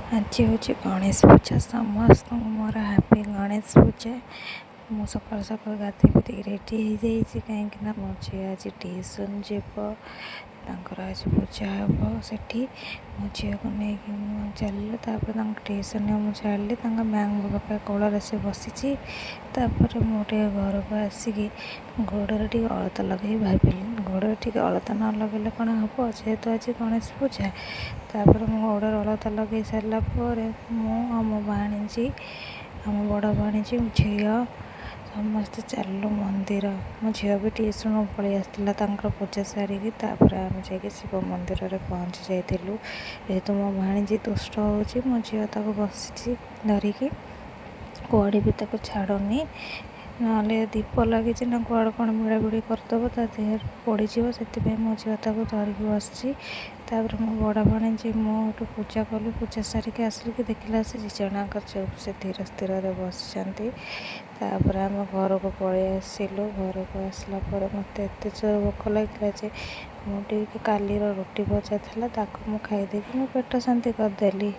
ଆଜି ହେଉଛି ଗଣେଶ ପୂଜା। ସମସ୍ତଙ୍କୁ ମୋର ହାପି ଗଣେଶ ପୂଜା। ମୁଁ ସକାଳୁ ସକାଳୁ ଗାଧୋଇ ପାଧୋଇକି ରେଡ଼ି ହେଇଯାଇଛି, କାହିଁକିନା ମୋ ଝିଅ ଆଜି ଟିଉସନ୍ ଯିବ, ତାଙ୍କର ଆଜି ପୂଜା ହେବ ସେଠି। ମୋ ଝିଅକୁ ନେଇକି ମୁଁ ଚାଲିଲି, ତାପରେ ତାଙ୍କ ଟିଉସନ୍ରେ ମୁଁ ଛାଡ଼ିଲି। ତାଙ୍କ ମ୍ୟାମ୍ଙ୍କ ପାଖରେ କୋଳରେ ସେ ବସିଛି। ତାପରେ ମୁଁ ଟିକେ ଘରକୁ ଆସିକି ଗୋଡ଼ରେ ଟିକେ ଅଳତା ଲଗେଇ ଭାବିଲି, ଗୋଡ଼ରେ ଟିକେ ଅଳତା ନ ଲଗେଇଲେ କ'ଣ ହେବ, ଯେହେତୁ ଆଜି ଗଣେଶ ପୂଜା। ତାପରେ ମୁଁ ଗୋଡ଼ରେ ଅଳତା ଲଗେଇ ସାରିଲା ପରେ ମୁଁ ଆଉ ମୋ ଭାଣିଜୀ, ଆମ ବଡ଼ ଭାଣିଜୀ, ଝିଅ ସମସ୍ତେ ଚାଲିଲୁ ମନ୍ଦିର। ମୋ ଝିଅ ବି ଟିଉସନ୍ରୁ ପଳେଇ ଆସିଥିଲା ତାଙ୍କର ପୂଜା ସାରିକି। ତାପରେ ଆମେ ଯାଇକି ଶିବ ମନ୍ଦିରରେ ପହଞ୍ଚି ଯାଇଥିଲୁ। ଯେହେତୁ ମୋ ଭାଣିଜୀ ଦୁଷ୍ଟ ହେଉଛି, ମୋ ଝିଅ ତାକୁ ବସିଛି ଧରିକି, କୁଆଡ଼େ ବି ତାକୁ ଛାଡ଼ୁନି, ନହେଲେ ଦୀପ ଲାଗିଛି ନା, କୁଆଡ଼େ କ'ଣ ଭିଡ଼ାଭିଡ଼ି କରିଦେବ, ତା ଦେହରେ ପଡ଼ିଯିବ। ସେଥିପାଇଁ ମୋ ଝିଅ ତାକୁ ଧରିକି ବସିଛି। ତାପରେ ମୋ ବଡ଼ ଭାଣିଜୀ ମୁଁ ଏଠୁ ପୂଜା କଲୁ। ପୂଜା ସାରିକି ଆସିକି ଦେଖିଲା ସେ ଦୁଇ ଜଣଙ୍କ ଚୁପ୍ ସେ ଧୀର ସ୍ଥିରରେ ବସିଛନ୍ତି। ତାପରେ ଆମେ ଘରକୁ ପଳେଇ ଆସିଲୁ। ଘରକୁ ଆସିଲା ପରେ ମୋତେ ଏତେ ଜୋର ଭୋକ ଲାଗିଲା ଯେ ମୁଁ ଟିକେ କାଲିର ରୁଟି ଭଜା ଥିଲା, ତାକୁ ମୁଁ ଖାଇଦେଇକି ମୋ ପେଟ ଶାନ୍ତି କରିଦେଲି।